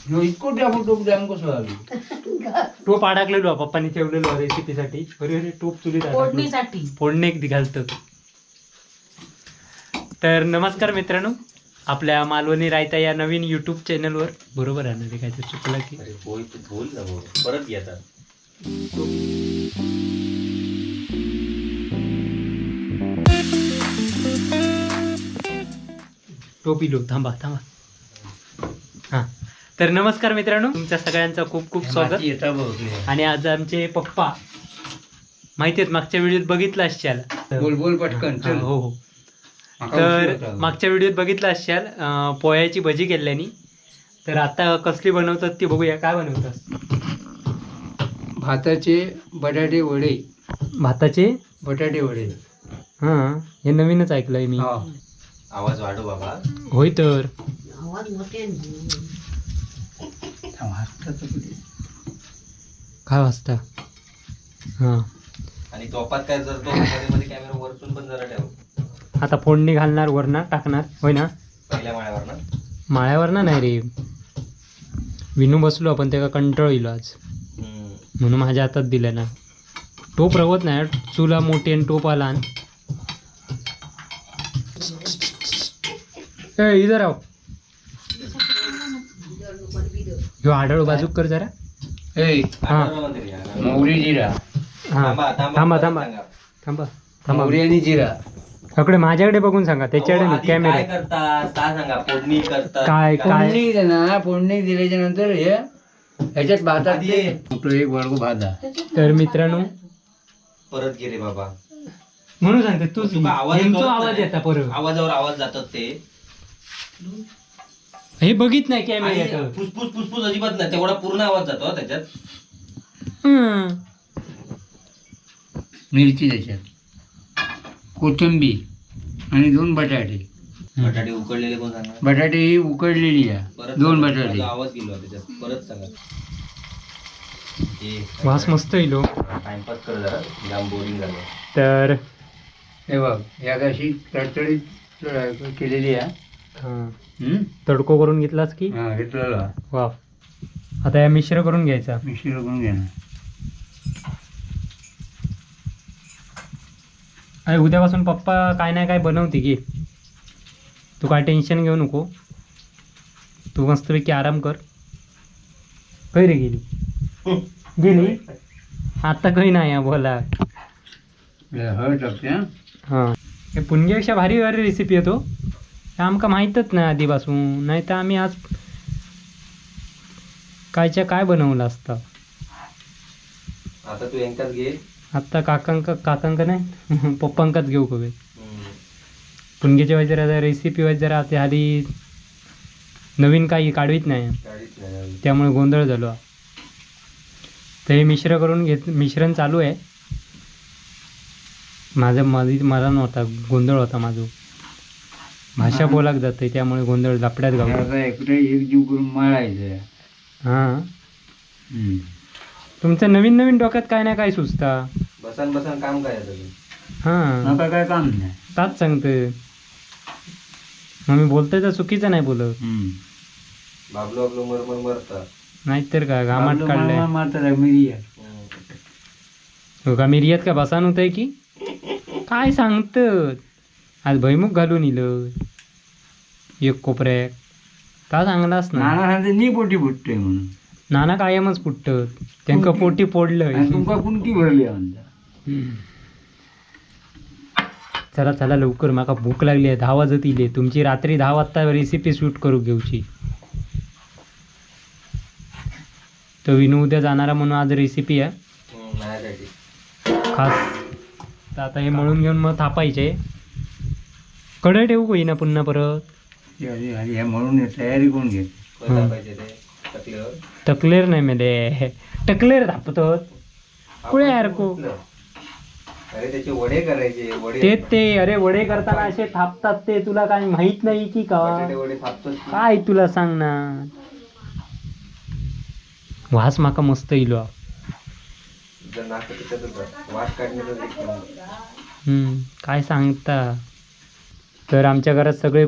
इतको टोप जाम कसो आलो? टोप अडकलेलो पप्पांनी ठेवलेलो रेसिपीसाठी. अरे टोप चुलीत फोडणीसाठी, फोडणी घालतो. तर नमस्कार मित्रांनो, आपल्या मालवणी रायता या नवीन यूट्यूब चॅनलवर. बरोबर आहे ना ते? काय ते चुकलं की अरे होय, तू बोल ना भाऊ, परत घेतात. टोप इलो, थांबा थांबा. हां, तर नमस्कार मित्रांनो, तुमच्या सगळ्यांचं खूप खूप स्वागत. आणि आज आमचे पप्पा माहिती आहेत, मागच्या व्हिडिओत बघितलं असाल. बोल बोल पटकन. हो हो, तर मागच्या व्हिडिओत बघितलं असाल पोह्याची भजी केल्यानी. तर आता कसली बनवतात ती बघूया. काय बनवतात? भाताचे बटाटे वडे. भाताचे बटाटे वडे. हां, हे नवीनच ऐकलंय मी. आवाज वाढव बाबा. होय, तर आवाज मोठे. काय वाजता? हां, आणि टोपात काय जर तो मध्ये मध्ये कॅमेरा वरतून पण जरा ठेव. आता फोडणी घालणार, वरना टाकणार, होय ना? पहिल्या माळ्यावर ना? माळ्यावर ना नाही रे, विनू बसलो आपण, त्याका कंटाळ येईल आज, म्हणून माझ्या हातात दिलं ना. टोप रवत नाही, चुला मोठी आणि टोप आला. ए इधर राव, ह्यो आढळ बाजूक कर जरा. मोहरी जिरा. हां थांबा थांबा थांबा थांबा. मोहरी आणि जिरा अकडे माझ्याकडे बघून सांगा, त्याच्याकडे नाही कॅमेरा. काय करता सांगा? फोडणी करता काय? काय फोडणी देणार? फोडणी दिल्याच्या नंतर हे ह्याच्यात भातात एक वाडगो भात. तर मित्रांनो परत गेले बाबा, म्हणून सांगते तू आवाज येता परत, आवाजावर आवाज जातात ते. हे बघित नाही कॅमेरा. फुसफुस फुसफुस अजिबात नाही, तेवढा पूर्ण आवाज जातो त्याच्यात. मिरची त्याच्यात, कोथिंबीर आणि 2 बटाटे. बटाटे उकडलेले कोण सांगा? बटाटे ही उकडलेली आहे, 2 बटाटे. आवाज गेलो त्याच्यात, परत सांगा. वास मस्त येईल. टाइमपास कर जरा, जाम बोरिंग झालं. तर हे बघ, या अशी तडतडीत केलेली आहे. तडको करून घेतलास की? घेतलेला. वा, आता या मिश्र करून घ्यायचा. मिश्र करून घेणार. अरे उद्यापासून पप्पा काय नाही काय बनवते की, तू काय टेन्शन घेऊ नको, तू मस्तपैकी आराम कर. काही रे गेली गेली आता काही नाही बोला. हां, हे पुणग्यापेक्षा भारी भारी रेसिपी येतो, आमका माहीतच नाही आधीपासून, नाही तर आम्ही आज कायच्या काय बनवलं असतं. आता तू यांकाच घे. आता काकांका काकांका नाही पप्पांकाच घेऊ कवे. पुणग्याच्या वाईज जरा रेसिपी वाईज जरा ते आधी नवीन काही काढवीत नाही, त्यामुळे गोंधळ झालो. तर हे मिश्र करून घेत, मिश्रण चालू आहे माझं. मला नव्हता गोंधळ होता, माझं भाषा बोलाक जाते त्यामुळे गोंधळ लपड्यात घालतो. एक जीव करून मळायचं. हां, तुमचं नवीन नवीन डोक्यात काय ना काय सुचता. बसन बसन काम करायचं. हां, नका काय काम नाही, ताच सांगते मग मी. बोलतोय तर चुकीचं नाही बोलत. बाबलो बाबलो मरमर मरता नाहीतर का घामाट काढलंय. मारतात मिरिया. हो का, मिरियात का बसान होतंय की काय सांगत? आज भैमुख घालून इलं एक कोपऱ्याक, का सांगलास ना? नाना सांगते नी पोटी फुटते म्हणून. नाना कायमच फुटत, त्यांका पोटी फोडलं, तुमका कुणकी भरली म्हणता. चला चला लवकर, माका भूक लागली आहे. 10 वाजत इले, तुमची रात्री 10 वाजता रेसिपी शूट करू घेऊची. तर विनू उद्या जाणारा म्हणून आज रेसिपी आहे खास. तर आता हे मळून घेऊन मग थापायचे. कढई ठेवू होईना पुन्हा परत? म्हणून तयारी कोण घे? टकलेर नाही मेले, टकलेर थापतो कुळे यार को. अरे त्याचे वडे करायचे. वडे ते ते अरे वडे करताना असे थापतात ते, तुला काय माहित नाही की का? वडे थापतात काय तुला सांग ना. वास माका मस्त इलो. काय सांगता. तर आमच्या घरात सगळे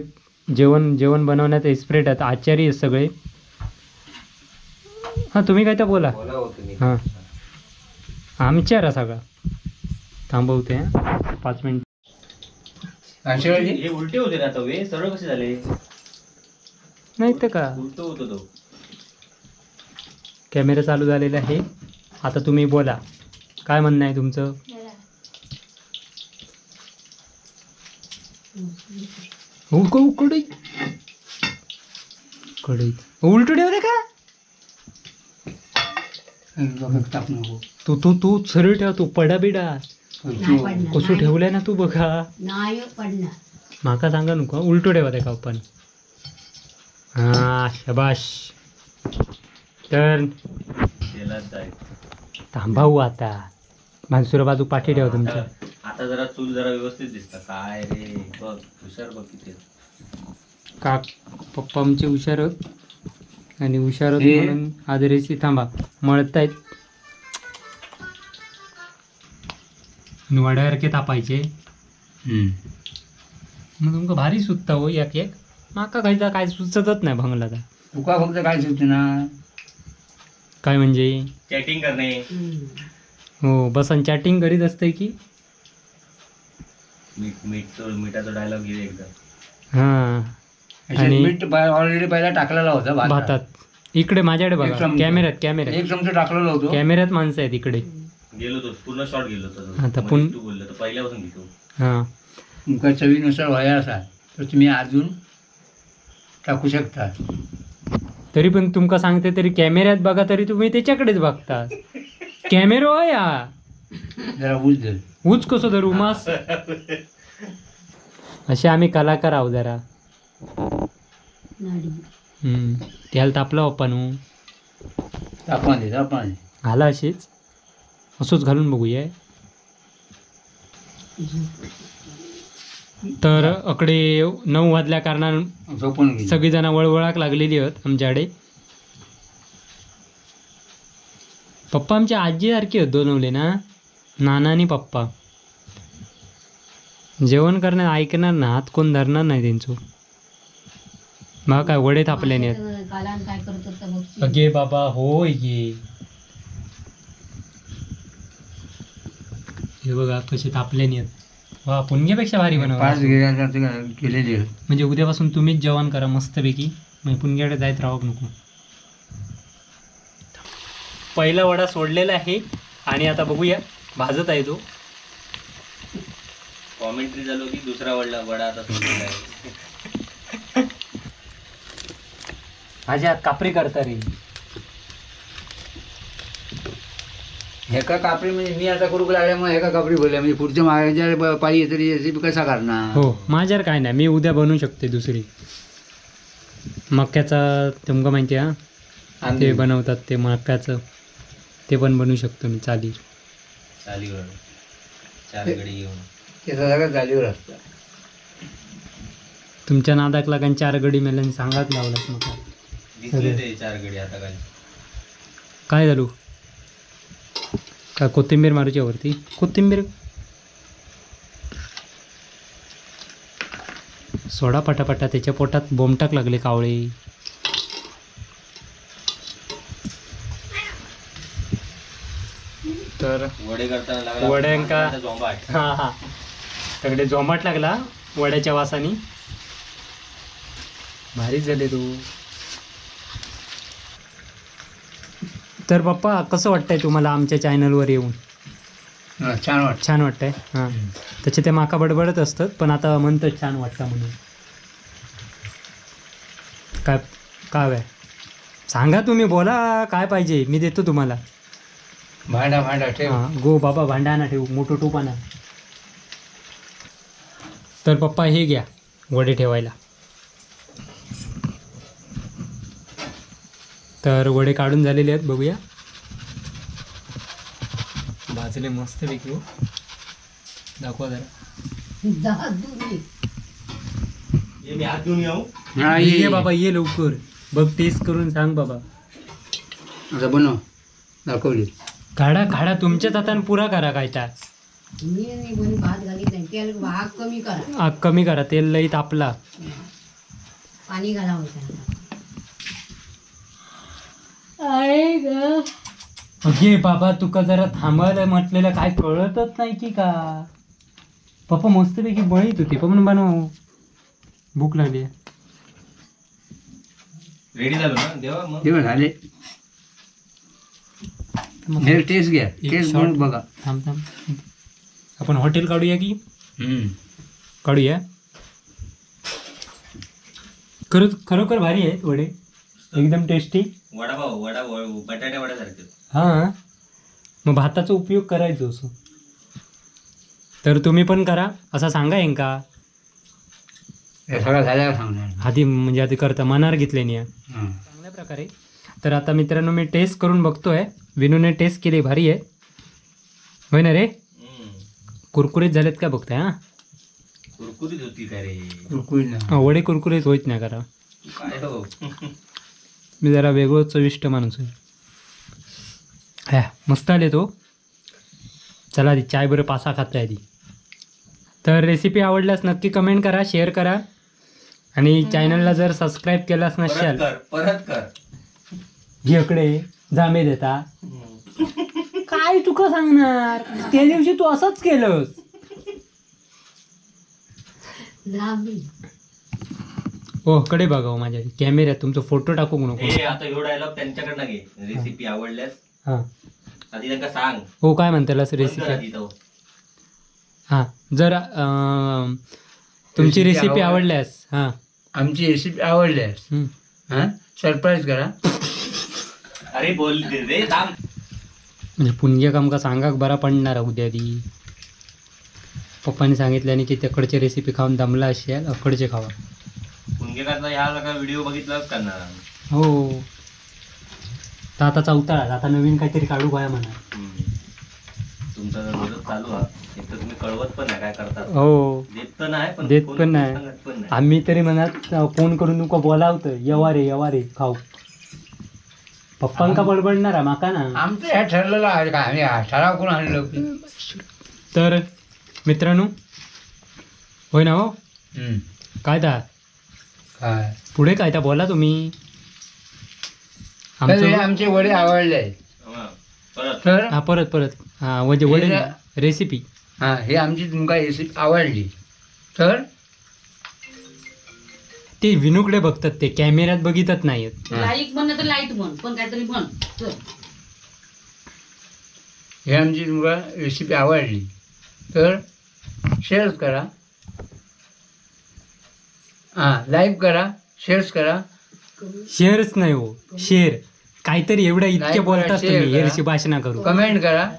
जेवण जेवण बनवण्यात एक्सपर्ट आहेत, आचारी आहेत सगळे. हां तुम्ही काय तर बोला. बोला हो तुम्ही. हां आमच्या सगळा थांबवते 5 मिनिट. हे उलटे होते ना तवे, सरळ कसे झाले? नाही तर का उलट होतो तो. कॅमेरा चालू झालेला आहे, आता तुम्ही बोला, काय म्हणणं आहे तुमचं? उकडे कडे उलटू ठेवले का तू? तू तू सरळ ठेव, तू पडा बिडा कसं ठेवलंय ना तू बघा. नाही पडणार, माका सांगा नको, उलटू ठेवा त्या पण. हा शबाश. तर थांबाऊ आता, मानसुरा बाजू पाठी ठेवा तुमच्या. आता जरा चूल जरा व्यवस्थित दिसत काय रे, बघ हुशार बघ किती काक पप्पा आमचे हुशार होत आणि हुशार होत म्हणून आदरेची. थांबा मळतायत, वड्यासारखे तापायचे. मग तुमका भारी सुचता हो एक एक, माका काय काय सुचतच नाही भंगला. तुका फक्त काय सुचना काय म्हणजे चॅटिंग करणे. हो बसन चॅटिंग करीत असते की. मिठाचा डायलॉग घे एकदा. हां आणि मीठ ऑलरेडी पहिला टाकलेला होता भातात. इकडे माझ्याकडे बघा, कॅमेऱ्यात कॅमेऱ्यात एक चमचा टाकलेला होतो, कॅमेऱ्यात माणसं आहेत इकडे. गेलो तो पूर्ण शॉर्ट गेलो होतो आता पुन्हा तू बोललो तर पहिल्यापासून घेतो. हां तुमका चवीनुसार व्हाया असा तर तुम्ही अजून टाकू शकता. तरी पण तुमका सांगते तरी कॅमेऱ्यात बघा तरी तुम्ही त्याच्याकडेच बघता. कॅमेरो या जरा ऊच धर. ऊच कसं धरू मास? असे आम्ही कलाकार आहोत जरा. त्याला तापला पप्पा नू. तापमान दे, तापमान घाला अशीच, असंच घालून बघूया. तर अकडे 9 वाजल्या कारणानं सगळीजण वळवळाक लागलेली आहेत आमच्याकडे. पप्पा आमच्या आजीसारखी आहेत दोनवले ना, नाना आणि पप्पा. जेवण करण्यात ऐकणार ना, हात कोण धरणार नाही त्यांचं. मग काय वडे थापले नाहीत. अगे बाबा होय ये, हे बघा कसे तापले नाहीत. वा पुणग्यापेक्षा भारी बनवलं केलेली. म्हणजे उद्यापासून तुम्हीच जेवण करा मस्तपैकी, म्हणजे पुणग्याकडे जायत राहू नको. पहिला वडा सोडलेला आहे आणि आता बघूया भाजत आहे तो. कॉमेंट्री झालो की दुसरा वडा वडा आता सोडलेला आहे. माझ्या कापरी करता रे हेका कापरी म्हणजे मी आता करूक लागल्यामुळे हेका कापरी बोलल्या म्हणजे पुढच्या माझ्या पाळी तरी रेसिपी कसा करणार. हो माझ्यावर काय नाही, मी उद्या बनवू शकते दुसरी. मक्याचा तुमका माहिती आहे ते बनवतात ते मक्याचं, ते पण बनवू शकतो मी. चाली चालीवर चार गडी घेऊन ते सगळं चालीवर असतं. तुमच्या नादाक लागून 4 गडी मेल्याने सांगाच लावलास मग. दिसले ते 4 गडी आता काय काय झालं का? कोथिंबीर मारूच्या वरती, कोथिंबीर सोडा पटापटा, त्याच्या पोटात बोमटाक लागले कावळे. तर वडे करताना लागला वड्यांका झोंबाट. हा हा सगळे झोंबाट लागला वड्याच्या वासानी. भारीच झाले तू. तर पप्पा कसं वाटतंय तुम्हाला आमच्या चॅनलवर येऊन? छान वाटतं. छान वाटतंय. हां त्याचे ते माका बडबडत असतात पण आता म्हणतात छान वाटतं म्हणून. काय काय सांगा तुम्ही, बोला काय पाहिजे मी देतो तुम्हाला. भांडा भांडा ठेव. हां गो बाबा भांडा ना ठेवू, मोठं टोप आणा. तर पप्पा हे घ्या वडे ठेवायला. तर वडे काढून झालेले आहेत, बघूया भाजले मस्तपैकी. हो दाखवा जरा. ये बाबा ये लवकर बघ, टेस्ट करून सांग बाबा. आता बनव दाखवली. काढा काढा तुमच्याच हाताने पुरा करा. काय त्या कमी करा, आग कमी करा, तेल लई तापला, पाणी घाला. अगे बाबा तुका जरा थांबायला म्हटलेलं काय कळतच नाही की का. पप्पा मस्तपैकी बळीत होती पण बनव, भूक लागली. रेडी झालो ना देवा मग. तेव्हा झाले हे टेस्ट घ्या, टेस्ट म्हणून बघा. थांब थांब, आपण हॉटेल काढूया की काढूया. खरंच खरोखर भारी आहेत वडे, एकदम टेस्टी. वडापाव वडा बटाट्या वड्यासारखे. हां मग भाताचा उपयोग करायचो असो. तर तुम्ही पण करा असा सांगा यांका. सगळं झाल्यावर सांगणार आधी, म्हणजे आधी करता मनार घेतले नाही चांगल्या प्रकारे. तर आता मित्रांनो मी टेस्ट करून बघतोय. विनूने टेस्ट केली, भारी आहे होय ना रे? कुरकुरीत झालेत का बघताय? हां कुरकुरीत होती का रे? कुरकुरीत नाही वडे, कुरकुरीत होत नाही करा. काय हो, मी जरा वेगळं चविष्ट माणूस आहे. हा मस्त आले तो. चला आधी चाय बरं पासा खाताय आधी. तर रेसिपी आवडल्यास नक्की कमेंट करा, शेअर करा आणि चॅनलला जर सबस्क्राईब केलास नसेल परत कर. इकडे जामे देता काय तुका सांगणार, त्या दिवशी तू असंच केलंस. हो कडे बघा माझ्या कॅमेऱ्यात तुमचा फोटो टाकू नको. आता ह्यो डायलॉग त्यांच्याकडनं घे. रेसिपी आवडल्यास हां आधी त्यांना सांग. हो काय म्हणताल रेसिपी? हां जर तुमची रेसिपी आवडल्यास, हां आमची रेसिपी आवडल्यास हां सरप्राईज करा. अरे बोल रे थांब. म्हणजे पुणग्या काम का सांगा बरा पडणार उद्या ती. पप्पांनी सांगितलं की तिकडची रेसिपी खाऊन दमला असेल, अकडचे खावा. पुणगेकरचा ह्या सगळा व्हिडिओ बघितलाच करणार. हो तर आता चौथा, आता नवीन काहीतरी काढू काय म्हणा. तुमचा रोजच चालू हा, एक तर तुम्ही कळवत पण नाही काय करता. हो देत तर नाही, पण देत पण नाही. आम्ही तरी म्हणत फोन करून तुमका बोलावतं, येवा रे येवा रे खाऊ. पप्पांका बडबडणार माका ना. आमचं हे ठरलेलं आहे का, आम्ही ठराव करून आणलं. तर मित्रांनो होय ना हो, काय ता काय पुढे काय ता बोला तुम्ही. आमचे वडे आवडले तर हा परत परत हा म्हणजे वडे रेसिपी, हां हे आमची तुमका रेसिपी आवडली तर ते विनूकडे बघतात, ते कॅमेऱ्यात बघितच नाहीत. लाईक म्हण तर लाईट म्हण, पण काहीतरी म्हण. हे आमची तुमका रेसिपी आवडली तर शेअर करा, हां लाईक करा, शेअर्स करा. शेअरच नाही हो, शेअर काहीतरी एवढं इतके बोलतात तुम्ही, हेरशी भाषणा करू. कमेंट करा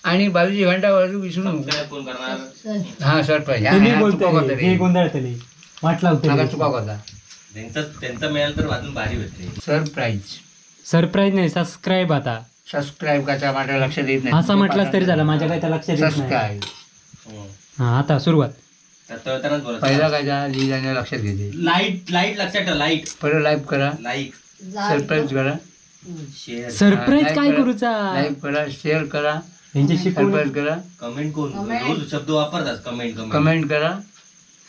आणि बाजूची घंटा बाजू विसरू नको. हां सरप्राईज बोलतोय, गोंधळतले वाट लावते चुका होता त्यांचा मिळाल तर अजून भारी होते. सरप्राईज सरप्राईज नाही, सबस्क्राईब. आता सबस्क्राईब करायचा माझ्या लक्षात येत नाही. असं म्हटलं तरी झालं, माझ्या काय लक्षात येत नाही. सबस्क्राईब हां आता सुरुवात. पहिला काय लिहिल्याने लक्षात घेते. लाईट लाईट लक्षात ठेव, लाईट परत लाईक करा, लाईक सरप्राईज करा, शेअर. सरप्राईज काय करूचा, लाईक करा, शेअर करा, यांच्याशी सरप्राईज करा, कमेंट. कोण रोज शब्द वापरतात कमेंट कमेंट करा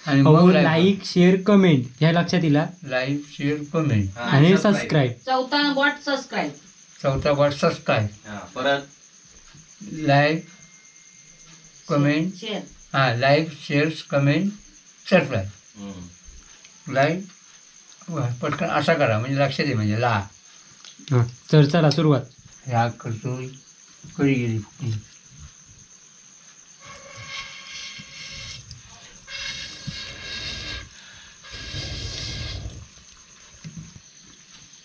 आणि मग लाईक शेअर कमेंट ह्या लक्षात येईल. लाईक शेअर कमेंट आणि सबस्क्राईब. चौथा what subscribe, चौथा what subscribe, परत लाईक कमेंट शेअर, हां like share comment subscribe. Like पटकन असा करा म्हणजे लक्षात ये म्हणजे ला. हां तर चला सुरुवात. ह्या करतो कडी गेली.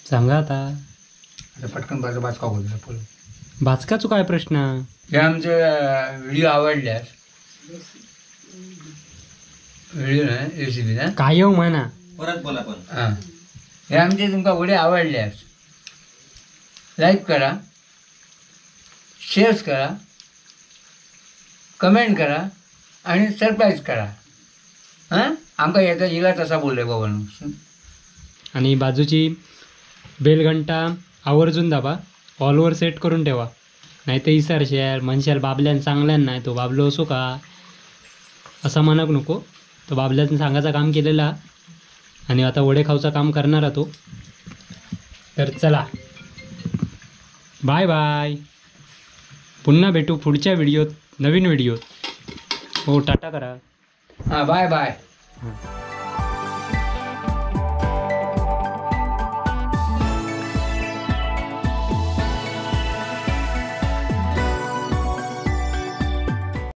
सांगा आता आता पटकन बाजू बाचका होतो. बाचकाचो काय प्रश्न? हे आमचे व्हिडिओ आवडल्यास व्हिडिओ ना रेसिपी ना काय येऊ म्हणा परत बोला पण. हां हे आमचे तुमका व्हिडिओ आवडल्यास लाईक करा, शेअर्स करा, कमेंट करा आणि सरप्राईज करा. हां आमका याचा इला तसा बोलले बाबा. आणि बाजूची बेलघंटा आवर्जून दाबा, ऑलवर सेट करून ठेवा, नाही तर इसार शेअर म्हणशाल बाबल्यान चांगल्यान नाही तो बाबलो असो का असा म्हणक नको. तो बाबल्यान सांगायचं काम केलेला आणि आता वडे खाऊचा काम करणार तो. तर चला Bye bye. पुन्हा भेटू पुढच्या व्हिडिओत, नवीन व्हिडिओत. हो, टाटा करा. हा, बाय बाय. हां.